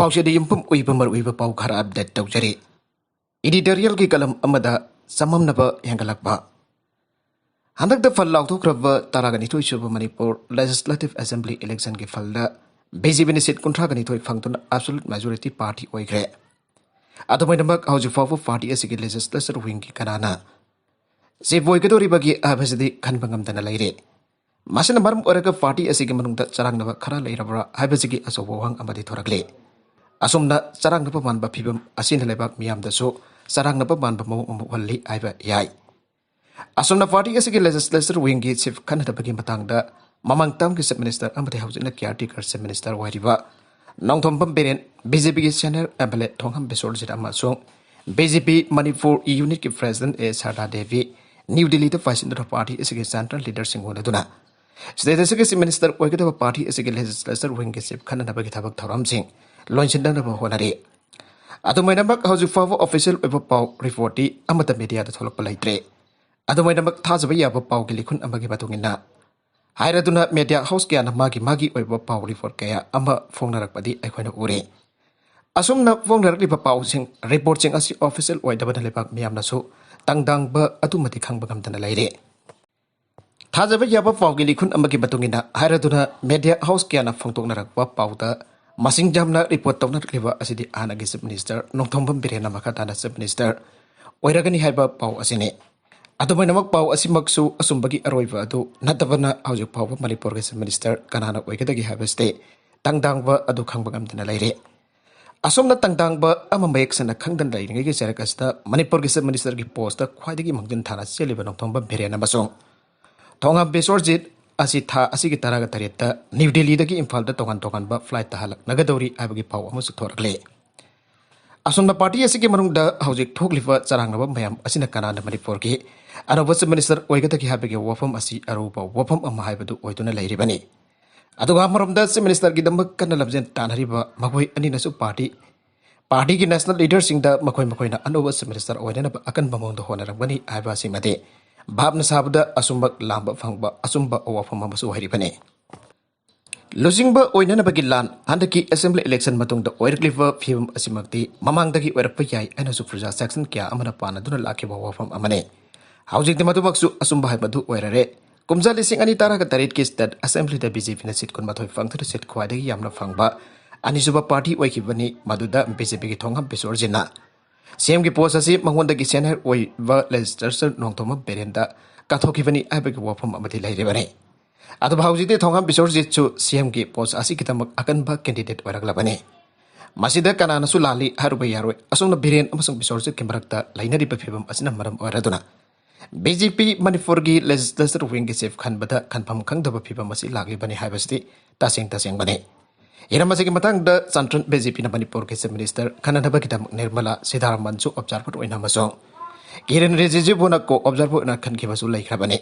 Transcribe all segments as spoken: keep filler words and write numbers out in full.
ꯄꯥꯎꯆꯦꯗ ꯌꯨꯝꯐꯝ ꯑꯣꯏꯕ ꯃꯔꯨꯑꯣꯏꯕ ꯄꯥꯎ ꯈꯔ ꯑꯞꯗꯦꯠ ꯇꯧꯖꯔꯤ꯫ ꯏꯗꯤꯇꯣꯔꯤꯌꯦꯜꯒꯤ ꯀꯂꯝ ꯑꯃꯗ ꯆꯃꯝꯅꯕ ꯍꯦꯟꯒꯠꯂꯛꯄ꯫ ꯍꯟꯗꯛꯇ ꯐꯜ ꯂꯥꯎꯊꯣꯛꯈ꯭ꯔꯕ ꯇꯔꯥꯒ ꯅꯤꯊꯣꯏ ꯁꯨꯕ ꯃꯅꯤꯄꯨꯔ ꯂꯦꯖꯤꯁꯂꯦꯇꯤꯚ ꯑꯦꯁꯦꯝꯕ꯭ꯂꯤ ꯏꯂꯦꯛꯁꯟꯒꯤ ꯐꯜꯗ ꯕꯤ ꯖꯦ ꯄꯤꯅ ꯁꯤꯠ ꯀꯨꯟꯊ꯭ꯔꯥꯒ ꯅꯤꯊꯣꯏ ꯐꯪꯗꯨꯅ ꯑꯦꯕꯁꯣꯂꯨꯠ ꯃꯦꯖꯣꯔꯤꯇꯤ ꯄꯥꯔꯇꯤ ꯑꯣꯏꯈ꯭ꯔꯦ꯫ ꯑꯗꯨꯃꯥꯏꯅꯃꯛ ꯍꯧꯖꯤꯛ ꯐꯥꯎꯕ ꯄꯥꯔꯇꯤ ꯑꯁꯤꯒꯤ ꯂꯦꯖꯤꯁꯂꯦꯆꯔ ꯋꯤꯡꯒꯤ ꯀꯅꯥꯅ ꯆꯤꯐ ꯑꯣꯏꯒꯗꯧꯔꯤꯕꯒꯤ ꯍꯥꯏꯕꯁꯤꯗꯤ ꯈꯟꯕ ꯉꯝꯗꯅ ꯂꯩꯔꯦ꯫ ꯃꯁꯤꯅ ꯃꯔꯝ ꯑꯣꯏꯔꯒ ꯄꯥꯔꯇꯤ ꯑꯁꯤꯒꯤ ꯃꯅꯨꯡꯗ ꯆꯔꯥꯡꯅꯕ ꯈꯔ ꯂꯩꯔꯕ꯭ꯔꯥ ꯍꯥꯏꯕꯁꯤꯒꯤ ꯑꯆꯧꯕ ꯋꯥꯍꯪ ꯑꯃꯗꯤ ꯊꯣꯔꯛꯂꯤ꯫ ꯑꯁꯨꯝꯅ ꯆꯔꯥꯡꯅꯕ ꯃꯥꯟꯕ ꯐꯤꯕꯝ ꯑꯁꯤꯅ ꯂꯩꯕꯥꯛ ꯃꯤꯌꯥꯝꯗꯁꯨ ꯆꯔꯥꯡꯅꯕ ꯃꯥꯟꯕ ꯃꯑꯣꯡ ꯑꯃ ꯎꯍꯜꯂꯤ ꯍꯥꯏꯕ ꯌꯥꯏ꯫ ꯑꯁꯨꯝꯅ ꯄꯥꯔꯇꯤ ꯑꯁꯤꯒꯤ ꯂꯦꯖꯤꯁꯂꯦꯆꯔ ꯋꯤꯡꯒꯤ ꯆꯤꯐ ꯈꯟꯅꯗꯕꯒꯤ ꯃꯇꯥꯡꯗ ꯃꯃꯥꯡ ꯇꯥꯝꯒꯤ ꯆꯤꯐ ꯃꯤꯅꯤꯁꯇꯔ ꯑꯃꯗꯤ ꯍꯧꯖꯤꯛꯅ ꯀꯤꯌꯥꯔꯇꯦꯀꯔ ꯆꯤꯐ ꯃꯤꯅꯤꯁꯇꯔ ꯑꯣꯏꯔꯤꯕ ꯅꯣꯡꯊꯣꯝꯕꯝ ꯕꯤꯔꯦꯟ, ꯕꯤ ꯖꯦ ꯄꯤꯒꯤ ꯁꯦꯅꯤꯌꯔ ꯑꯦꯝ ꯑꯦꯜ ꯑꯦ ꯊꯣꯡꯉꯝ ꯕꯤꯁ꯭ꯋꯔꯖꯤꯠ ꯑꯃꯁꯨꯡ ꯕꯤ ꯖꯦ ꯄꯤ ꯃꯅꯤꯄꯨꯔ ꯌꯨꯅꯤꯠꯀꯤ ꯄ꯭ꯔꯦꯁꯤꯗꯦꯟꯠ ꯑꯦ ꯁꯔꯗꯥ ꯗꯦꯕꯤ ꯅ꯭ꯌꯨ ꯗꯤꯜꯂꯤꯗ ꯄꯥꯏꯁꯤꯟꯗꯨꯅ ꯄꯥꯔꯇꯤ ꯑꯁꯤꯒꯤ ꯁꯦꯟꯇ꯭ꯔꯦꯜ ꯂꯤꯗꯔꯁꯤꯡ ꯎꯅꯗꯨꯅ ꯁ꯭ꯇꯦꯠ ꯑꯁꯤꯒꯤ ꯆꯤꯐ ꯃꯤꯅꯤꯁꯇꯔ ꯑꯣꯏꯒꯗꯕ ꯄꯥꯔꯇꯤ ꯑꯁꯤꯒꯤ ꯂꯦꯖꯤꯁꯂꯦꯆꯔ ꯋꯤꯡꯒꯤ ꯆꯤꯐ ꯈꯟꯅꯅꯕꯒꯤ ꯊꯕꯛ ꯊꯧꯔꯝꯁꯤꯡ ꯂꯣꯏꯁꯤꯟꯅꯅꯕ ꯍꯣꯠꯅꯔꯤ꯫ ꯑꯗꯨꯃꯥꯏꯅꯃꯛ ꯍꯧꯖꯤꯛ ꯐꯥꯎꯕ ꯑꯣꯐꯤꯁꯤꯌꯦꯜ ꯑꯣꯏꯕ ꯄꯥꯎ ꯔꯤꯄꯣꯔꯠꯇꯤ ꯑꯃꯠꯇ ꯃꯤꯗꯤꯌꯥꯗ ꯊꯣꯛꯂꯛꯄ ꯂꯩꯇ꯭ꯔꯦ꯫ ꯑꯗꯨꯃꯥꯏꯅꯃꯛ ꯊꯥꯖꯕ ꯌꯥꯕ ꯄꯥꯎꯒꯤ ꯂꯤꯈꯨꯟ ꯑꯃꯒꯤ ꯃꯇꯨꯡ ꯏꯟꯅ ꯍꯥꯏꯔꯗꯨꯅ ꯃꯤꯗꯤꯌꯥ ꯍꯥꯎꯁ ꯀꯌꯥꯅ ꯃꯥꯒꯤ ꯃꯥꯒꯤ ꯑꯣꯏꯕ ꯄꯥꯎ ꯔꯤꯄꯣꯔꯠ ꯀꯌꯥ ꯑꯃ ꯐꯣꯡꯅꯔꯛꯄꯗꯤ ꯑꯩꯈꯣꯏꯅ ꯎꯔꯦ꯫ ꯑꯁꯨꯝꯅ ꯐꯣꯡꯅꯔꯛꯂꯤꯕ ꯄꯥꯎꯁꯤꯡ, ꯔꯤꯄꯣꯔꯠꯁꯤꯡ ꯑꯁꯤ ꯑꯣꯐꯤꯁꯤꯌꯦꯜ ꯑꯣꯏꯗꯕꯅ ꯂꯩꯕꯥꯛ ꯃꯤꯌꯥꯝꯅꯁꯨ ꯇꯪꯗꯥꯡꯕ ꯑꯗꯨꯃꯗꯤ ꯈꯪꯕ ꯉꯝꯗꯅ ꯂꯩꯔꯦ꯫ ꯊꯥꯖꯕ ꯌꯥꯕ ꯄꯥꯎꯒꯤ ꯂꯤꯈꯨꯟ ꯑꯃꯒꯤ ꯃꯇꯨꯡ ꯏꯟꯅ ꯍꯥꯏꯔꯗꯨꯅ ꯃꯤꯗꯤꯌꯥ ꯍꯥꯎꯁ ꯀꯌꯥꯅ ꯐꯣꯡꯗꯣꯛꯅꯔꯛꯄ ꯄꯥꯎꯗ ꯃꯁꯤꯡ ꯌꯥꯝꯅ ꯔꯤꯄꯣꯔꯠ ꯇꯧꯅꯔꯛꯂꯤꯕ ꯑꯁꯤꯗꯤ ꯍꯥꯟꯅꯒꯤ ꯆꯤꯐ ꯃꯤꯅꯤꯁꯇꯔ ꯅꯣꯡꯊꯣꯝꯕꯝ ꯕꯤꯔꯦꯟꯅ ꯃꯈꯥ ꯇꯥꯅ ꯆꯤꯐ ꯃꯤꯅꯤꯁꯇꯔ ꯑꯣꯏꯔꯒꯅꯤ ꯍꯥꯏꯕ ꯄꯥꯎ ꯑꯁꯤꯅꯤ꯫ ꯑꯗꯨꯃꯥꯏꯅꯃꯛ ꯄꯥꯎ ꯑꯁꯤꯃꯛꯁꯨ ꯑꯆꯨꯝꯕꯒꯤ ꯑꯔꯣꯏꯕ ꯑꯗꯨ ꯅꯠꯇꯕꯅ ꯍꯧꯖꯤꯛ ꯐꯥꯎꯕ ꯃꯅꯤꯄꯨꯔꯒꯤ ꯆꯤꯐ ꯃꯤꯅꯤꯁꯇꯔ ꯀꯅꯥꯅ ꯑꯣꯏꯒꯗꯒꯦ ꯍꯥꯏꯕꯁꯤꯗꯤ ꯇꯪꯗꯥꯡꯕ ꯑꯗꯨ ꯈꯪꯕ ꯉꯝꯗꯅ ꯂꯩꯔꯦ꯫ ꯑꯁꯣꯝꯅ ꯇꯪꯗꯥꯡꯕ ꯑꯃ ꯃꯌꯦꯛ ꯁꯦꯡꯅ ꯈꯪꯗꯅ ꯂꯩꯔꯤꯉꯩꯒꯤ ꯆꯩꯔꯛ ꯑꯁꯤꯗ ꯃꯅꯤꯄꯨꯔꯒꯤ ꯆꯤꯐ ꯃꯤꯅꯤꯁꯇꯔꯒꯤ ꯄꯣꯁꯇ ꯈ꯭ꯋꯥꯏꯗꯒꯤ ꯃꯥꯡꯖꯤꯟ ꯊꯥꯅ ꯆꯦꯜꯂꯤꯕ ꯅꯣꯡꯊꯣꯝꯕꯝ ꯕꯤꯔꯦꯟ ꯑꯃꯁꯨꯡ ꯊꯣꯉꯥꯝ ꯕꯤꯁ꯭ꯋꯔꯖꯤꯠ ꯑꯁꯤ ꯊꯥ ꯑꯁꯤꯒꯤ ꯇꯔꯥꯒ ꯇꯔꯦꯠꯇ ꯅ꯭ꯌꯨ ꯗꯤꯜꯂꯤꯗꯒꯤ ꯏꯝꯐꯥꯜꯗ ꯇꯣꯉꯥꯟ ꯇꯣꯉꯥꯟꯕ ꯐ꯭ꯂꯥꯏꯠꯇ ꯍꯜꯂꯛꯅꯒꯗꯧꯔꯤ ꯍꯥꯏꯕꯒꯤ ꯄꯥꯎ ꯑꯃꯁꯨ ꯊꯣꯔꯛꯂꯦ꯫ ꯑꯁꯣꯝꯅ ꯄꯥꯔꯇꯤ ꯑꯁꯤꯒꯤ ꯃꯅꯨꯡꯗ ꯍꯧꯖꯤꯛ ꯊꯣꯛꯂꯤꯕ ꯆꯔꯥꯡꯅꯕ ꯃꯌꯥꯝ ꯑꯁꯤꯅ ꯀꯅꯥꯅ ꯃꯅꯤꯄꯨꯔꯒꯤ ꯑꯅꯧꯕ ꯆꯤꯐ ꯃꯤꯅꯤꯁꯇꯔ ꯑꯣꯏꯒꯗꯒꯦ ꯍꯥꯏꯕꯒꯤ ꯋꯥꯐꯝ ꯑꯁꯤ ꯑꯔꯨꯕ ꯋꯥꯐꯝ ꯑꯃ ꯍꯥꯏꯕꯗꯨ ꯑꯣꯏꯗꯨꯅ ꯂꯩꯔꯤꯕꯅꯤ꯫ ꯑꯗꯨꯒ ꯑꯃꯔꯣꯝꯗ ꯆꯤꯐ ꯃꯤꯅꯤꯁꯇꯔꯒꯤꯗꯃꯛ ꯀꯟꯅ ꯂꯝꯖꯦꯟ ꯇꯥꯟꯅꯔꯤꯕ ꯃꯈꯣꯏ ꯑꯅꯤꯅꯁꯨ ꯄꯥꯔꯇꯤ, ꯄꯥꯔꯇꯤꯒꯤ ꯅꯦꯁꯅꯦꯜ ꯂꯤꯗꯔꯁꯤꯡꯗ ꯃꯈꯣꯏ ꯃꯈꯣꯏꯅ ꯑꯅꯧꯕ ꯆꯤꯐ ꯃꯤꯅꯤꯁꯇꯔ ꯑꯣꯏꯅꯅꯕ ꯑꯀꯟꯕ ꯃꯑꯣꯡꯗ ꯍꯣꯠꯅꯔꯝꯒꯅꯤ ꯍꯥꯏꯕ ꯑꯁꯤꯃꯗꯤ ꯚꯥꯞꯅ ꯁꯥꯕꯗ ꯑꯆꯨꯝꯕ ꯂꯥꯝꯕ ꯐꯪꯕ ꯑꯆꯨꯝꯕ ꯋꯥꯐꯝ ꯑꯃꯁꯨ ꯑꯣꯏꯔꯤꯕꯅꯤ꯫ ꯂꯨꯆꯤꯡꯕ ꯑꯣꯏꯅꯅꯕꯒꯤ ꯂꯥꯟ ꯍꯟꯗꯛꯀꯤ assembly election ꯃꯇꯨꯡꯗ ꯑꯣꯏꯔꯛꯂꯤꯕ ꯐꯤꯕꯝ ꯑꯁꯤꯃꯛꯇꯤ ꯃꯃꯥꯡꯗꯒꯤ ꯑꯣꯏꯔꯛꯄ ꯌꯥꯏ ꯍꯥꯏꯅꯁꯨ ꯄ꯭ꯔꯖꯥ ꯁꯦꯛꯁꯟ ꯀꯌꯥ ꯑꯃꯅ ꯄꯥꯅꯗꯨꯅ ꯂꯥꯛꯈꯤꯕ ꯋꯥꯐꯝ ꯑꯃꯅꯤ꯫ ꯍꯧꯖꯤꯛꯇꯤ ꯃꯗꯨꯃꯛꯁꯨ ꯑꯆꯨꯝꯕ ꯍꯥꯏꯕꯗꯨ ꯑꯣꯏꯔꯔꯦ꯫ ꯀꯨꯝꯖꯥ ꯂꯤꯁꯤꯡ ꯑꯅꯤ ꯇꯔꯥꯒ ꯇꯔꯦꯠꯀꯤ state assemblyꯗ BJPꯅ seat ꯀꯨꯟꯃꯥꯊꯣꯏ ꯐꯪꯗꯨꯅ seat ꯈ꯭ꯋꯥꯏꯗꯒꯤ ꯌꯥꯝꯅ ꯐꯪꯕ ꯑꯅꯤꯁꯨꯕ party ꯑꯣꯏꯈꯤꯕꯅꯤ꯫ ꯃꯗꯨꯗ BJPꯒꯤ ꯊꯣꯡꯉꯝ ꯕꯤꯁꯣꯔꯖꯤꯠꯅ CMꯒꯤ post ꯑꯁꯤ ꯃꯉꯣꯟꯗꯒꯤ senior ꯑꯣꯏꯕ legislator ꯅꯣꯡꯊꯣꯝꯕꯝ ꯕꯤꯔꯦꯟꯗ ꯀꯠꯊꯣꯛꯈꯤꯕꯅꯤ ꯍꯥꯏꯕꯒꯤ ꯋꯥꯐꯝ ꯑꯃꯗꯤ ꯂꯩꯔꯤꯕꯅꯤ꯫ ꯑꯗꯨꯕꯨ ꯍꯧꯖꯤꯛꯇꯤ ꯊꯣꯡꯉꯝ ꯕꯤꯁꯣꯔꯖꯤꯠꯁꯨ CMꯒꯤ post ꯑꯁꯤꯒꯤꯗꯃꯛ ꯑꯀꯟꯕ candidate ꯑꯣꯏꯔꯛꯂꯕꯅꯤ꯫ ꯃꯁꯤꯗ ꯀꯅꯥꯅꯁꯨ ꯂꯥꯜꯂꯤ ꯍꯥꯏꯔꯨꯕ ꯌꯥꯔꯣꯏ꯫ ꯑꯁꯨꯝꯅ ꯕꯤꯔꯦꯟ ꯑꯃꯁꯨꯡ ꯕꯤꯁꯣꯔꯖꯤꯠꯀꯤ ꯃꯔꯛꯇ ꯂꯩꯅꯔꯤꯕ ꯐꯤꯕꯝ ꯑꯁꯤꯅ ꯃꯔꯝ ꯑꯣꯏꯔꯗꯨꯅ BJP ꯃꯅꯤꯄꯨꯔꯒꯤ legislature wingꯒꯤ chief ꯈꯟꯕꯗ ꯈꯟꯐꯝ ꯈꯪꯗꯕ ꯐꯤꯕꯝ ꯑꯁꯤ ꯂꯥꯛꯂꯤꯕꯅꯤ ꯍꯥꯏꯕꯁꯤꯗꯤ ꯇꯁꯦꯡ ꯇꯁꯦꯡꯕꯅꯤ꯫ ꯍꯤꯔꯝ ꯑꯁꯤꯒꯤ ꯃꯇꯥꯡꯗ ꯆꯥꯟꯗ꯭ꯔꯟ BJPꯅ ꯃꯅꯤꯄꯨꯔꯒꯤ chief minister ꯈꯟꯅꯅꯕꯒꯤꯗꯃꯛ ꯅꯤꯔꯃꯂꯥ ꯁꯤꯇꯥꯔꯥꯃꯟꯁꯨ observer ꯑꯣꯏꯅ ꯑꯃꯁꯨꯡ ꯀꯤꯔꯦꯟ ꯔꯤꯖꯤꯖꯨꯕꯨꯅ co-observer ꯑꯣꯏꯅ ꯈꯟꯈꯤꯕꯁꯨ ꯂꯩꯈ꯭ꯔꯕꯅꯤ꯫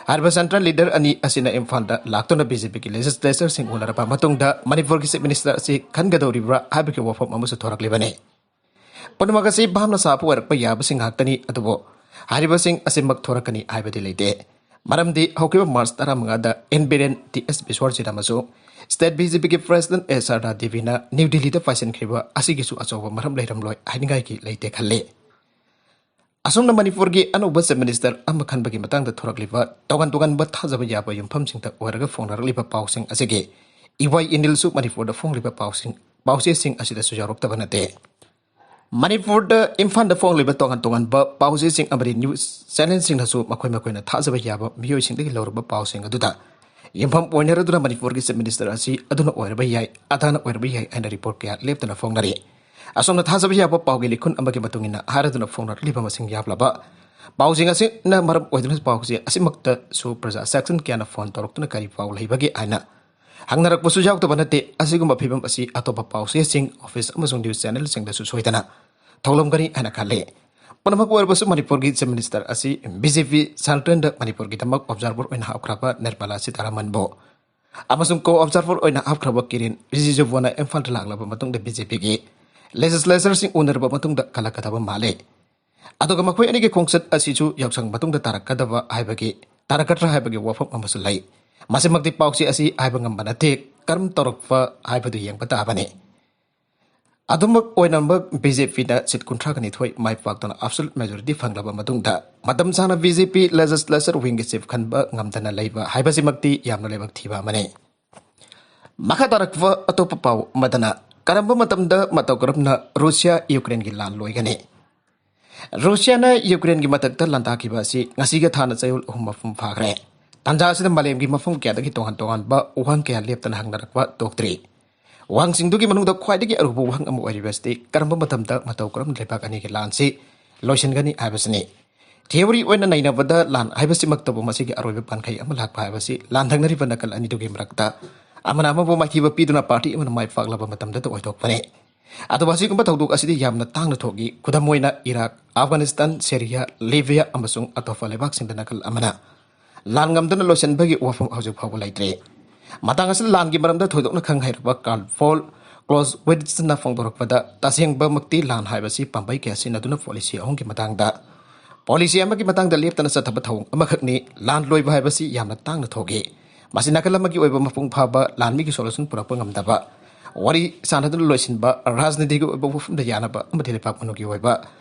ꯍꯥꯏꯔꯤꯕ central leader ꯑꯅꯤ ꯑꯁꯤꯅ ꯏꯝꯐꯥꯜꯗ ꯂꯥꯛꯇꯨꯅ BJPꯒꯤ legislatorꯁꯤꯡ ꯎꯅꯔꯕ ꯃꯇꯨꯡꯗ ꯃꯅꯤꯄꯨꯔꯒꯤ chief minister ꯑꯁꯤ ꯈꯟꯒꯗꯧꯔꯤꯕ꯭ꯔꯥ ꯍꯥꯏꯕꯒꯤ ꯋꯥꯐꯝ ꯑꯃꯁꯨ ꯊꯣꯔꯛꯂꯤꯕꯅꯤ꯫ ꯄꯨꯝꯅꯃꯛ ꯑꯁꯤ ꯚꯥꯞꯅ ꯁꯥꯕ ꯑꯣꯏꯔꯛꯄ ꯌꯥꯕꯁꯤꯡ ꯉꯥꯛꯇꯅꯤ, ꯑꯗꯨꯕꯨ ꯍꯥꯏꯔꯤꯕꯁꯤꯡ ꯑꯁꯤꯃꯛ ꯊꯣꯔꯛꯀꯅꯤ ꯍꯥꯏꯕꯗꯤ ꯂꯩꯇꯦ꯫ ꯃꯔꯝꯗꯤ ꯍꯧꯈꯤꯕ March ꯇꯔꯥꯃꯉꯥꯗ ꯑꯦꯟ ꯕꯤꯔꯦꯟ, ꯇꯤ ꯑꯦꯁ ꯕꯤꯁ꯭ꯋꯔꯖꯤꯠ ꯑꯃꯁꯨꯡ state BJPꯒꯤ president ꯑꯦ ꯁꯔꯗꯥ ꯗꯦꯕꯤꯅ ꯅ꯭ꯌꯨ ꯗꯤꯜꯂꯤꯗ ꯄꯥꯏꯁꯤꯟꯈ꯭ꯔꯤꯕ ꯑꯁꯤꯒꯤꯁꯨ ꯑꯆꯧꯕ ꯃꯔꯝ ꯂꯩꯔꯝꯂꯣꯏ ꯍꯥꯏꯅꯤꯡꯉꯥꯏꯒꯤ ꯂꯩꯇꯦ ꯈꯜꯂꯤ꯫ ꯑꯁꯨꯝꯅ ꯃꯅꯤꯄꯨꯔꯒꯤ ꯑꯅꯧꯕ chief minister ꯑꯃ ꯈꯟꯕꯒꯤ ꯃꯇꯥꯡꯗ ꯊꯣꯔꯛꯂꯤꯕ ꯇꯣꯉꯥꯟ ꯇꯣꯉꯥꯟꯕ ꯊꯥꯖꯕ ꯌꯥꯕ ꯌꯨꯝꯐꯝꯁꯤꯡꯗ ꯑꯣꯏꯔꯒ ꯐꯣꯡꯅꯔꯛꯂꯤꯕ ꯄꯥꯎꯁꯤꯡ ꯑꯁꯤꯒꯤ ꯏꯋꯥꯏ ꯏꯅꯤꯜꯁꯨ ꯃꯅꯤꯄꯨꯔꯗ ꯐꯣꯡꯂꯤꯕ ꯄꯥꯎꯁꯤꯡ, ꯄꯥꯎꯆꯦꯁꯤꯡ ꯑꯁꯤꯗꯁꯨ ꯌꯥꯎꯔꯛꯇꯕ ꯅꯠꯇꯦ꯫ ꯃꯅꯤꯄꯨꯔꯗ ꯏꯝꯐꯥꯜꯗ ꯐꯣꯡꯂꯤꯕ ꯇꯣꯉꯥꯟ ꯇꯣꯉꯥꯟꯕ ꯄꯥꯎꯆꯦꯁꯤꯡ ꯑꯃꯗꯤ news channelꯁꯤꯡꯅꯁꯨ ꯃꯈꯣꯏ ꯃꯈꯣꯏꯅ ꯊꯥꯖꯕ ꯌꯥꯕ ꯃꯤꯑꯣꯏꯁꯤꯡꯗꯒꯤ ꯂꯧꯔꯕ ꯄꯥꯎꯁꯤꯡ ꯑꯗꯨꯗ ꯌꯨꯝꯐꯝ ꯑꯣꯏꯅꯔꯗꯨꯅ ꯃꯅꯤꯄꯨꯔꯒꯤ chief minister ꯑꯁꯤ ꯑꯗꯨꯅ ꯑꯣꯏꯔꯕ ꯌꯥꯏ, ꯑꯗꯥꯅ ꯑꯣꯏꯔꯕ ꯌꯥꯏ ꯍꯥꯏꯅ report ꯀꯌꯥ ꯂꯦꯞꯇꯅ ꯐꯣꯡꯅꯔꯤ꯫ ꯑꯁꯣꯝꯅ ꯊꯥꯖꯕ ꯌꯥꯕ ꯄꯥꯎꯒꯤ ꯂꯤꯈꯨꯟ ꯑꯃꯒꯤ ꯃꯇꯨꯡ ꯏꯟꯅ ꯍꯥꯏꯔꯗꯨꯅ ꯐꯣꯡꯅꯔꯛꯂꯤꯕ ꯃꯁꯤꯡ ꯌꯥꯝꯂꯕ ꯄꯥꯎꯁꯤꯡ ꯑꯁꯤꯅ ꯃꯔꯝ ꯑꯣꯏꯗꯨꯅ ꯄꯥꯎꯁꯦ ꯑꯁꯤꯃꯛꯇꯁꯨ ꯄ꯭ꯔꯖꯥ ꯁꯦꯛꯁꯟ ꯀꯌꯥꯅ ꯐꯣꯟ ꯇꯧꯔꯛꯇꯨꯅ ꯀꯔꯤ ꯄꯥꯎ ꯂꯩꯕꯒꯦ ꯍꯥꯏꯅ ꯍꯪꯅꯔꯛꯄꯁꯨ ꯌꯥꯎꯗꯕ ꯅꯠꯇꯦ꯫ ꯑꯁꯤꯒꯨꯝꯕ ꯐꯤꯕꯝ ꯑꯁꯤ ꯑꯇꯣꯞꯄ ꯄꯥꯎꯆꯦꯁꯤꯡ, office ꯑꯃꯁꯨꯡ news channelꯁꯤꯡꯗꯁꯨ ꯁꯣꯏꯗꯅ ꯊꯣꯛꯂꯝꯒꯅꯤ ꯍꯥꯏꯅ ꯈꯜꯂꯤ꯫ ꯄꯨꯝꯅꯃꯛ ꯑꯣꯏꯔꯕꯁꯨ ꯃꯅꯤꯄꯨꯔꯒꯤ chief minister ꯑꯁꯤ BJP centralꯗ ꯃꯅꯤꯄꯨꯔꯒꯤꯗꯃꯛ observer ꯑꯣꯏꯅ ꯍꯥꯞꯈ꯭ꯔꯕ ꯅꯤꯔꯃꯂꯥ ꯁꯤꯇꯥꯔꯥꯃꯟꯕꯨ ꯑꯃꯁꯨꯡ co-observer ꯑꯣꯏꯅ ꯍꯥꯞꯈ꯭ꯔꯕ ꯀꯤꯔꯦꯟ ꯔꯤꯖꯤꯖꯨꯕꯨꯅ ꯏꯝꯐꯥꯜꯗ ꯂꯥꯛꯂꯕ ꯃꯇꯨꯡꯗ BJPꯒꯤ legislatorꯁꯤꯡ ꯎꯅꯔꯕ ꯃꯇꯨꯡꯗ ꯈꯜꯂꯛꯀꯗꯕ ꯃꯥꯜꯂꯤ꯫ ꯑꯗꯨꯒ ꯃꯈꯣꯏ ꯑꯅꯤꯒꯤ ꯈꯣꯡꯆꯠ ꯑꯁꯤꯁꯨ ꯌꯥꯎꯁꯪ ꯃꯇꯨꯡꯗ ꯇꯥꯔꯛꯀꯗꯕ ꯍꯥꯏꯕꯒꯤ, ꯇꯥꯔꯛꯀꯗ꯭ꯔꯥ ꯍꯥꯏꯕꯒꯤ ꯋꯥꯐꯝ ꯑꯃꯁꯨ ꯂꯩ꯫ ꯃꯁꯤꯃꯛꯇꯤ ꯄꯥꯎꯆꯦ ꯑꯁꯤ ꯍꯥꯏꯕ ꯉꯝꯕ ꯅꯠꯇꯦ꯫ ꯀꯔꯝ ꯇꯧꯔꯛꯄ ꯍꯥꯏꯕꯗꯨ ꯌꯦꯡꯕ ꯇꯥꯕꯅꯤ꯫ ꯑꯗꯨꯃꯛ ꯑꯣꯏꯅꯃꯛ ꯕꯤ ꯖꯦ ꯄꯤꯅ ꯁꯤꯠ ꯀꯨꯟꯊ꯭ꯔꯥꯒ ꯅꯤꯊꯣꯏ ꯃꯥꯏ ꯄꯥꯛꯇꯨꯅ absolute majority ꯐꯪꯂꯕ ꯃꯇꯨꯡꯗ ꯃꯇꯝ ꯁꯥꯡꯅ ꯕꯤ ꯖꯦ ꯄꯤ legislature wingꯒꯤ chief ꯈꯟꯕ ꯉꯝꯗꯅ ꯂꯩꯕ ꯍꯥꯏꯕꯁꯤꯃꯛꯇꯤ ꯌꯥꯝꯅ ꯂꯥꯏꯕꯛ ꯊꯤꯕ ꯑꯃꯅꯤ꯫ ꯃꯈꯥ ꯇꯥꯔꯛꯄ ꯑꯇꯣꯞꯄ ꯄꯥꯎ ꯑꯃꯗꯅ ꯀꯔꯝꯕ ꯃꯇꯝꯗ ꯃꯇꯧ ꯀꯔꯝꯅ ꯔꯨꯁꯤꯌꯥ ꯌꯨꯀ꯭ꯔꯦꯟꯒꯤ ꯂꯥꯟ ꯂꯣꯏꯒꯅꯤ? ꯔꯨꯁꯤꯌꯥꯅ ꯌꯨꯀ꯭ꯔꯦꯟꯒꯤ ꯃꯊꯛꯇ ꯂꯥꯟꯗꯥꯈꯤꯕ ꯑꯁꯤ ꯉꯁꯤꯒ ꯊꯥꯅ ꯆꯌꯣꯜ ꯑꯍꯨꯝ ꯃꯄꯨꯡ ꯐꯥꯈ꯭ꯔꯦ꯫ ꯇꯥꯟꯖꯥ ꯑꯁꯤꯗ ꯃꯥꯂꯦꯝꯒꯤ ꯃꯐꯝ ꯀꯌꯥꯗꯒꯤ ꯇꯣꯉꯥꯟ ꯇꯣꯉꯥꯟꯕ ꯋꯥꯍꯪ ꯀꯌꯥ ꯂꯦꯞꯇꯅ ꯍꯪꯅꯔꯛꯄ ꯇꯣꯛꯇ꯭ꯔꯤ꯫ ꯋꯥꯍꯪꯁꯤꯡꯗꯨꯒꯤ ꯃꯅꯨꯡꯗ ꯈ꯭ꯋꯥꯏꯗꯒꯤ ꯑꯔꯨꯕ ꯋꯥꯍꯪ ꯑꯃ ꯑꯣꯏꯔꯤꯕꯁꯤꯗꯤ ꯀꯔꯝꯕ ꯃꯇꯝꯗ ꯃꯇꯧ ꯀꯔꯝꯅ ꯂꯩꯕꯥꯛ ꯑꯅꯤꯒꯤ ꯂꯥꯟꯁꯤ ꯂꯣꯏꯁꯤꯟꯒꯅꯤ ꯍꯥꯏꯕꯁꯤꯅꯤ꯫ Theory ꯑꯣꯏꯅ ꯅꯩꯅꯕꯗ ꯂꯥꯟ ꯍꯥꯏꯕꯁꯤꯃꯛꯇꯕꯨ ꯃꯁꯤꯒꯤ ꯑꯔꯣꯏꯕ ꯄꯥꯟꯈꯩ ꯑꯃ ꯂꯥꯛꯄ ꯍꯥꯏꯕꯁꯤ ꯂꯥꯟꯊꯪꯅꯔꯤꯕ ꯅꯥꯀꯜ ꯑꯅꯤꯗꯨꯒꯤ ꯃꯔꯛꯇ ꯑꯃꯅ ꯑꯃꯕꯨ ꯃꯥꯏꯊꯤꯕ ꯄꯤꯗꯨꯅ party ꯑꯃꯅ ꯃꯥꯏ ꯄꯥꯛꯂꯕ ꯃꯇꯝꯗꯇ ꯑꯣꯏꯊꯣꯛꯄꯅꯤ꯫ ꯑꯗꯨꯕꯨ ꯑꯁꯤꯒꯨꯝꯕ ꯊꯧꯗꯣꯛ ꯑꯁꯤꯗꯤ ꯌꯥꯝꯅ ꯇꯥꯡꯅ ꯊꯣꯛꯏ꯫ ꯈꯨꯗꯝ ꯑꯣꯏꯅ ꯏꯔꯥꯛ, ꯑꯐꯒꯥꯅꯤꯁꯇꯥꯟ, ꯁꯤꯔꯤꯌꯥ, ꯂꯤꯕꯤꯌꯥ ꯑꯃꯁꯨꯡ ꯑꯇꯣꯞꯄ ꯂꯩꯕꯥꯛꯁꯤꯡꯗ ꯅꯥꯀꯜ ꯑꯃꯅ ꯂꯥꯟ ꯉꯝꯗꯨꯅ ꯂꯣꯏꯁꯤꯟꯕꯒꯤ ꯋꯥꯐꯝ ꯍꯧꯖꯤꯛ ꯐꯥꯎꯕ ꯂꯩꯇ꯭ꯔꯤ꯫ ꯃꯇꯥꯡ ꯑꯁꯤꯗ ꯂꯥꯟꯒꯤ ꯃꯔꯝꯗ ꯊꯣꯏꯗꯣꯛꯅ ꯈꯪ ꯍꯩꯔꯕ ꯀꯥꯔꯜ ꯐꯣꯜ ꯀ꯭ꯂꯣꯖꯋꯤꯠꯁꯅ ꯐꯣꯡꯗꯣꯔꯛꯄꯗ, ꯇꯁꯦꯡꯕꯃꯛꯇꯤ ꯂꯥꯟ ꯍꯥꯏꯕꯁꯤ ꯄꯥꯝꯕꯩ ꯀꯌꯥ ꯁꯤꯖꯤꯟꯅꯗꯨꯅ policy ꯑꯍꯨꯝꯒꯤ ꯃꯇꯥꯡꯗ, policy ꯑꯃꯒꯤ ꯃꯇꯥꯡꯗ ꯂꯦꯞꯇꯅ ꯆꯠꯊꯕ ꯊꯧꯑꯣꯡ ꯑꯃꯈꯛꯅꯤ꯫ ꯂꯥꯟ ꯂꯣꯏꯕ ꯍꯥꯏꯕꯁꯤ ꯌꯥꯝꯅ ꯇꯥꯡꯅ ꯊꯣꯛꯏ꯫ ꯃꯁꯤ ꯅꯥꯀꯜ ꯑꯃꯒꯤ ꯑꯣꯏꯕ ꯃꯄꯨꯡ ꯐꯥꯕ ꯂꯥꯟꯃꯤꯒꯤ solution ꯄꯨꯔꯛꯄ ꯉꯝꯗꯕ, ꯋꯥꯔꯤ ꯁꯥꯟꯅꯗꯨꯅ ꯂꯣꯏꯁꯤꯟꯕ, ꯔꯥꯖꯅꯤꯇꯤꯒꯤ ꯑꯣꯏꯕ ꯋꯥꯐꯝꯗ ꯌꯥꯅꯕ ꯑꯃꯗꯤ ꯂꯩꯕꯥꯛ ꯃꯅꯨꯡꯒꯤ ꯑꯣꯏꯕ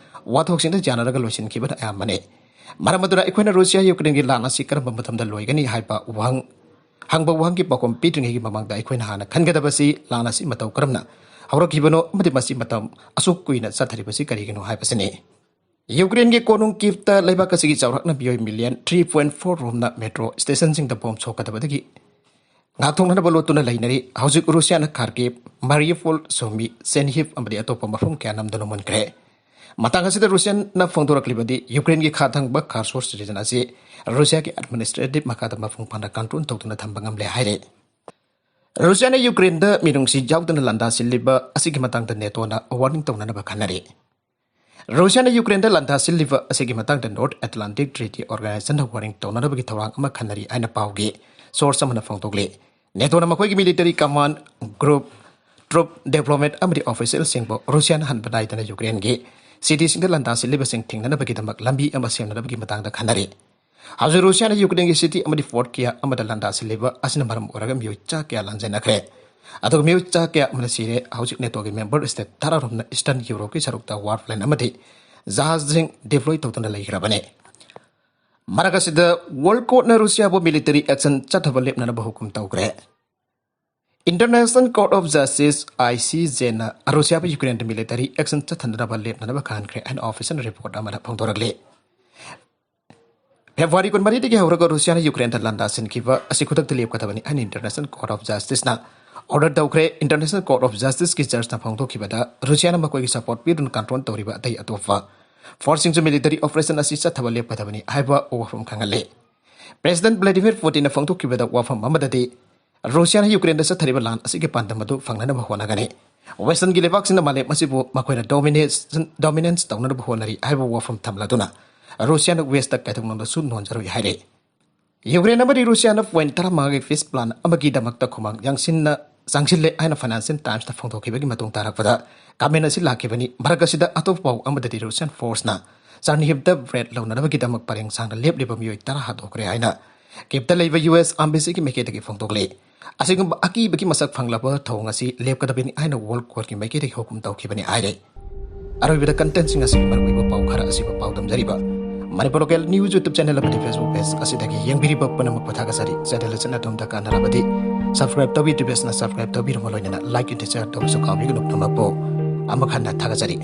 ꯋꯥꯊꯣꯛꯁꯤꯡꯗ ꯌꯥꯅꯔꯒ ꯂꯣꯏꯁꯤꯟꯈꯤꯕꯅ ꯑꯌꯥꯝꯕꯅꯤ꯫ ꯃꯔꯝ ꯑꯗꯨꯅ ꯑꯩꯈꯣꯏꯅ ꯔꯨꯁꯤꯌꯥ ꯌꯨꯀ꯭ꯔꯦꯟꯒꯤ ꯂꯥꯟ ꯑꯁꯤ ꯀꯔꯝꯕ ꯃꯇꯝꯗ ꯂꯣꯏꯒꯅꯤ ꯍꯥꯏꯕ ꯋꯥꯍꯪ ꯍꯪꯕ ꯋꯥꯍꯪꯒꯤ ꯄꯥꯎꯈꯨꯝ ꯄꯤꯗ꯭ꯔꯤꯉꯩꯒꯤ ꯃꯃꯥꯡꯗ ꯑꯩꯈꯣꯏꯅ ꯍꯥꯟꯅ ꯈꯟꯒꯗꯕꯁꯤ ꯂꯥꯟ ꯑꯁꯤ ꯃꯇꯧ ꯀꯔꯝꯅ ꯍꯧꯔꯛꯈꯤꯕꯅꯣ ꯑꯃꯗꯤ ꯃꯁꯤ ꯃꯇꯝ ꯑꯁꯨꯛ ꯀꯨꯏꯅ ꯆꯠꯊꯔꯤꯕꯁꯤ ꯀꯔꯤꯒꯤꯅꯣ ꯍꯥꯏꯕꯁꯤꯅꯤ꯫ ꯌꯨꯀ꯭ꯔꯦꯟꯒꯤ ꯀꯣꯅꯨꯡ ꯀꯤꯞꯇ ꯂꯩꯕꯥꯛ ꯑꯁꯤꯒꯤ ꯆꯥꯎꯔꯥꯛꯅ ꯃꯤꯑꯣꯏ million three point four ꯔꯣꯝꯅ metro stationꯁꯤꯡꯗ bomb ꯁꯣꯛꯀꯗꯕꯗꯒꯤ ꯉꯥꯛꯊꯣꯛꯅꯅꯕ ꯂꯣꯠꯇꯨꯅ ꯂꯩꯅꯔꯤ꯫ ꯍꯧꯖꯤꯛ ꯔꯨꯁꯤꯌꯥꯅ ꯈꯥꯔꯀꯤꯞ, ꯃꯥꯔꯤꯌꯨꯄꯣꯜ, ꯁꯨꯃꯤ, ꯆꯦꯔꯅꯤꯍꯤꯚ ꯑꯃꯗꯤ ꯑꯇꯣꯞꯄ ꯃꯐꯝ ꯀꯌꯥ ꯅꯝꯗꯨꯅ ꯃꯨꯟꯈ꯭ꯔꯦ꯫ ꯃꯇꯥꯡ ꯑꯁꯤꯗ ꯔꯨꯁꯤꯌꯥꯅ ꯐꯣꯡꯗꯣꯔꯛꯂꯤꯕꯗꯤ ꯌꯨꯀ꯭ꯔꯦꯟꯒꯤ ꯈꯥ ꯊꯪꯕ Kherson region ꯑꯁꯤ ꯔꯨꯁꯤꯌꯥꯒꯤ administrative ꯃꯈꯥꯗ ꯃꯄꯨꯡ ꯐꯥꯅ control ꯇꯧꯗꯨꯅ ꯊꯝꯕ ꯉꯝꯂꯦ ꯍꯥꯏꯔꯦ꯫ ꯔꯨꯁꯤꯌꯥꯅ ꯌꯨꯀ꯭ꯔꯦꯟꯗ ꯃꯤꯅꯨꯡꯁꯤ ꯌꯥꯎꯗꯅ ꯂꯥꯟꯗꯥꯁꯤꯜꯂꯤꯕ ꯑꯁꯤꯒꯤ ꯃꯇꯥꯡꯗ ꯅꯦꯇꯣꯅ warning ꯇꯧꯅꯅꯕ ꯈꯟꯅꯔꯤ꯫ ꯔꯨꯁꯤꯌꯥꯅ ꯌꯨꯀ꯭ꯔꯦꯟꯗ ꯂꯥꯟꯗꯥꯁꯤꯜꯂꯤꯕ ꯑꯁꯤꯒꯤ ꯃꯇꯥꯡꯗ North Atlantic Treaty Organizationꯗ warning ꯇꯧꯅꯅꯕꯒꯤ ꯊꯧꯔꯥꯡ ꯑꯃ ꯈꯟꯅꯔꯤ ꯍꯥꯏꯅ ꯄꯥꯎꯒꯤ source ꯑꯃꯅ ꯐꯣꯡꯗꯣꯛꯂꯤ꯫ ꯅꯦꯇꯣꯅ ꯃꯈꯣꯏꯒꯤ military command group, troop development ꯑꯃꯗꯤ officialꯁꯤꯡꯕꯨ ꯔꯨꯁꯤꯌꯥꯅ ꯍꯟꯕ ꯅꯥꯏꯗꯅ ꯌꯨꯀ꯭ꯔꯦꯟꯒꯤ cityꯁꯤꯡꯗ ꯂꯥꯟꯗꯥꯁꯤꯜꯂꯤꯕꯁꯤꯡ ꯊꯤꯡꯅꯅꯕꯒꯤꯗꯃꯛ ꯂꯝꯕꯤ ꯑꯃ ꯁꯦꯝꯅꯅꯕꯒꯤ ꯃꯇꯥꯡꯗ ꯈꯟꯅꯔꯤ꯫ ꯍꯧꯖꯤꯛ ꯔꯨꯁꯤꯌꯥꯅ ꯌꯨꯀ꯭ꯔꯦꯟꯒꯤ ꯁꯤꯇꯤ ꯑꯃꯗꯤ ꯐꯣꯔꯠ ꯀꯌꯥ ꯑꯃꯗ ꯂꯥꯟꯗꯥꯁꯤꯜꯂꯤꯕ ꯑꯁꯤꯅ ꯃꯔꯝ ꯑꯣꯏꯔꯒ ꯃꯤꯑꯣꯏ ꯆꯥ ꯀꯌꯥ ꯂꯥꯟꯖꯦꯟꯅꯈ꯭ꯔꯦ꯫ ꯑꯗꯨꯒ ꯃꯤꯑꯣꯏ ꯆꯥ ꯀꯌꯥ ꯑꯃꯅ ꯁꯤꯔꯦ꯫ ꯍꯧꯖꯤꯛ ꯅꯦꯇꯣꯒꯤ ꯃꯦꯝꯕꯔ ꯁ꯭ꯇꯦꯠ ꯇꯔꯥꯔꯣꯝꯅ ꯏꯁꯇꯔꯟ ꯌꯨꯔꯣꯞꯀꯤ ꯁꯔꯨꯛꯇ ꯋꯥꯔ ꯄ꯭ꯂꯦꯟ ꯑꯃꯗꯤ ꯖꯍꯥꯖꯁꯤꯡ ꯗꯤꯄ꯭ꯂꯣꯏ ꯇꯧꯗꯨꯅ ꯂꯩꯈ꯭ꯔꯕꯅꯤ꯫ ꯃꯔꯛ ꯑꯁꯤꯗ ꯋꯥꯔꯜ ꯀꯣꯔꯠꯅ ꯔꯨꯁꯤꯌꯥꯕꯨ ꯃꯤꯂꯤꯇꯔꯤ ꯑꯦꯛꯁꯟ ꯆꯠꯊꯕ ꯂꯦꯞꯅꯅꯕ ꯍꯨꯀꯨꯝ ꯇꯧꯈ꯭ꯔꯦ꯫ International Court of Justice, ICJꯅ ꯔꯨꯁꯤꯌꯥꯕꯨ ꯌꯨꯀ꯭ꯔꯦꯟꯗ ꯃꯤꯂꯤꯇꯔꯤ ꯑꯦꯛꯁꯟ ꯆꯠꯊꯅꯅꯕ ꯂꯦꯞꯅꯅꯕ ꯈꯪꯍꯟꯈ꯭ꯔꯦ ꯍꯥꯏꯅ ꯑꯣꯐꯤꯁꯤꯌꯦꯜ ꯔꯤꯄꯣꯔꯠ ꯑꯃꯅ ꯐꯣꯡꯗꯣꯔꯛꯂꯤ꯫ ꯐꯦꯕ꯭ꯔꯨꯋꯥꯔꯤ ꯀꯨꯟꯃꯔꯤꯗꯒꯤ ꯍꯧꯔꯒ ꯔꯨꯁꯤꯌꯥꯅ ꯌꯨꯀ꯭ꯔꯦꯟꯗ ꯂꯥꯟꯗꯥꯁꯤꯟꯈꯤꯕ ꯑꯁꯤ ꯈꯨꯗꯛꯇ ꯂꯦꯞꯀꯗꯕꯅꯤ ꯍꯥꯏꯅ International Court of Justiceꯅ ꯑꯣꯔꯗꯔ ꯇꯧꯈ꯭ꯔꯦ꯫ International Court of Justiceꯀꯤ ꯖꯖꯅ ꯐꯣꯡꯗꯣꯛꯈꯤꯕꯗ ꯔꯨꯁꯤꯌꯥꯅ ꯃꯈꯣꯏꯒꯤ ꯁꯄꯣꯔꯠ ꯄꯤꯗꯨꯅ ꯀꯟꯇ꯭ꯔꯣꯜ ꯇꯧꯔꯤꯕ ꯑꯇꯩ ꯑꯇꯣꯞꯄ ꯐꯣꯔꯁꯁꯤꯡꯁꯨ ꯃꯤꯂꯤꯇꯔꯤ ꯑꯣꯄꯔꯦꯁꯟ ꯑꯁꯤ ꯆꯠꯊꯕ ꯂꯦꯞꯀꯗꯕꯅꯤ ꯍꯥꯏꯕ ꯋꯥꯐꯝ ꯈꯪꯍꯜꯂꯤ꯫ ꯄ꯭ꯔꯦꯁꯤꯗꯦꯟꯠ ꯚ꯭ꯂꯥꯗꯤꯃꯤꯔ ꯄꯨꯇꯤꯟꯅ ꯐꯣꯡꯗꯣꯛꯈꯤꯕꯗ ꯋꯥꯐꯝ ꯑꯃꯗꯗꯤ ꯔꯨꯁꯤꯌꯥꯅ ꯌꯨꯀ꯭ꯔꯦꯟꯗ ꯆꯠꯊꯔꯤꯕ ꯂꯥꯟ ꯑꯁꯤꯒꯤ ꯄꯥꯟꯗꯝ ꯑꯗꯨ ꯐꯪꯅꯅꯕ ꯍꯣꯠꯅꯒꯅꯤ꯫ ꯋꯦꯁꯇꯔꯟꯒꯤ ꯂꯩꯕꯥꯛꯁꯤꯡꯅ ꯃꯥꯂꯦꯝ ꯑꯁꯤꯕꯨ ꯃꯈꯣꯏꯅ ꯗꯣꯃꯤꯅꯦꯁꯟ, ꯗꯣꯃꯤꯅꯦꯟꯁ ꯇꯧꯅꯅꯕ ꯍꯣꯠꯅꯔꯤ ꯍꯥꯏꯕ ꯋꯥꯐꯝ ꯊꯝꯂꯗꯨꯅ ꯔꯨꯁꯤꯌꯥꯅ ꯋꯦꯁꯇ ꯀꯩꯗꯧꯅꯨꯡꯗꯁꯨ ꯅꯣꯟꯖꯔꯣꯏ ꯍꯥꯏꯔꯦ꯫ ꯌꯨꯀ꯭ꯔꯦꯟ ꯑꯃꯗꯤ ꯔꯨꯁꯤꯌꯥꯅ ꯄꯣꯏꯟꯠ ꯇꯔꯥꯃꯉꯥꯒꯤ ꯄꯤꯁ ꯄ꯭ꯂꯥꯟ ꯑꯃꯒꯤꯗꯃꯛꯇ ꯈꯨꯃꯥꯡ ꯌꯥꯡꯁꯤꯟꯅ ꯆꯪꯁꯤꯜꯂꯦ ꯍꯥꯏꯅ ꯐꯥꯏꯅꯥꯟꯁꯤꯌꯦꯜ ꯇꯥꯏꯝꯁꯇ ꯐꯣꯡꯗꯣꯛꯈꯤꯕꯒꯤ ꯃꯇꯨꯡ ꯇꯥꯔꯛꯄꯗ ꯀꯃꯦꯟ ꯑꯁꯤ ꯂꯥꯛꯈꯤꯕꯅꯤ꯫ ꯃꯔꯛ ꯑꯁꯤꯗ ꯑꯇꯣꯞꯄ ꯄꯥꯎ ꯑꯃꯗꯗꯤ ꯔꯨꯁꯤꯌꯥꯟ ꯐꯣꯔꯁꯅ ꯆꯥꯔꯅꯤꯍꯤꯞꯇ ꯔꯦꯗ ꯂꯧꯅꯅꯕꯒꯤꯗꯃꯛ ꯄꯔꯦꯡ ꯁꯥꯡꯅ ꯂꯦꯞꯂꯤꯕ ꯃꯤꯑꯣꯏ ꯇꯔꯥ ꯍꯥꯠꯇꯣꯛꯈ꯭ꯔꯦ ꯍꯥꯏꯅ ꯀꯤꯞꯇ ꯂꯩꯕ ꯌꯨ ꯑꯦꯁ ꯑꯦꯝꯕꯦꯁꯤꯒꯤ ꯃꯥꯏꯀꯩꯗꯒꯤ ꯐꯣꯡꯗꯣꯛꯂꯤ꯫ ꯑꯁꯤꯒꯨꯝꯕ ꯑꯀꯤꯕꯒꯤ ꯃꯁꯛ ꯐꯪꯂꯕ ꯊꯧꯑꯣꯡ ꯑꯁꯤ ꯂꯦꯞꯀꯗꯕꯅꯤ ꯍꯥꯏꯅ ꯋꯥꯔꯜ ꯀꯣꯔꯠꯀꯤ ꯃꯥꯏꯀꯩꯗꯒꯤ ꯍꯨꯀꯨꯝ ꯇꯧꯈꯤꯕꯅꯤ ꯍꯥꯏꯔꯦ꯫ ꯑꯔꯣꯏꯕꯗ ꯀꯟꯇꯦꯟꯠꯁꯤꯡ ꯑꯁꯤꯒꯤ ꯃꯔꯨꯑꯣꯏꯕ ꯄꯥꯎ ꯈꯔ ꯑꯁꯤꯕꯨ ꯄꯥꯎꯗꯝꯖꯔꯤꯕ Manipur local news YouTube channel ꯑꯃꯗꯤ Facebook ꯄꯦꯖ ꯑꯁꯤꯗꯒꯤ ꯌꯦꯡꯕꯤꯔꯤꯕ ꯄꯨꯝꯅꯃꯛꯄꯨ ꯊꯥꯒꯠꯆꯔꯤ꯫ ꯆꯦꯅꯦꯜ ꯑꯁꯤꯅ ꯑꯗꯣꯝꯗ ꯀꯥꯟꯅꯔꯕꯗꯤ ꯁꯕꯁꯀ꯭ꯔꯥꯏꯕ ꯇꯧꯕꯤꯗ꯭ꯔꯤꯕꯁꯤꯅ ꯁꯕꯁꯀ꯭ꯔꯥꯏꯕ ꯇꯧꯕꯤꯔꯝꯕ ꯂꯣꯏꯅꯅ ꯂꯥꯏꯛ ꯑꯃꯗꯤ ꯁꯦꯌꯔ ꯇꯧꯕꯁꯨ ꯀꯥꯎꯕꯤꯒꯅꯨ꯫ ꯄꯨꯝꯅꯃꯛꯄꯨ ꯑꯃꯨꯛ ꯍꯟꯅ ꯊꯥꯒꯠꯆꯔꯤ꯫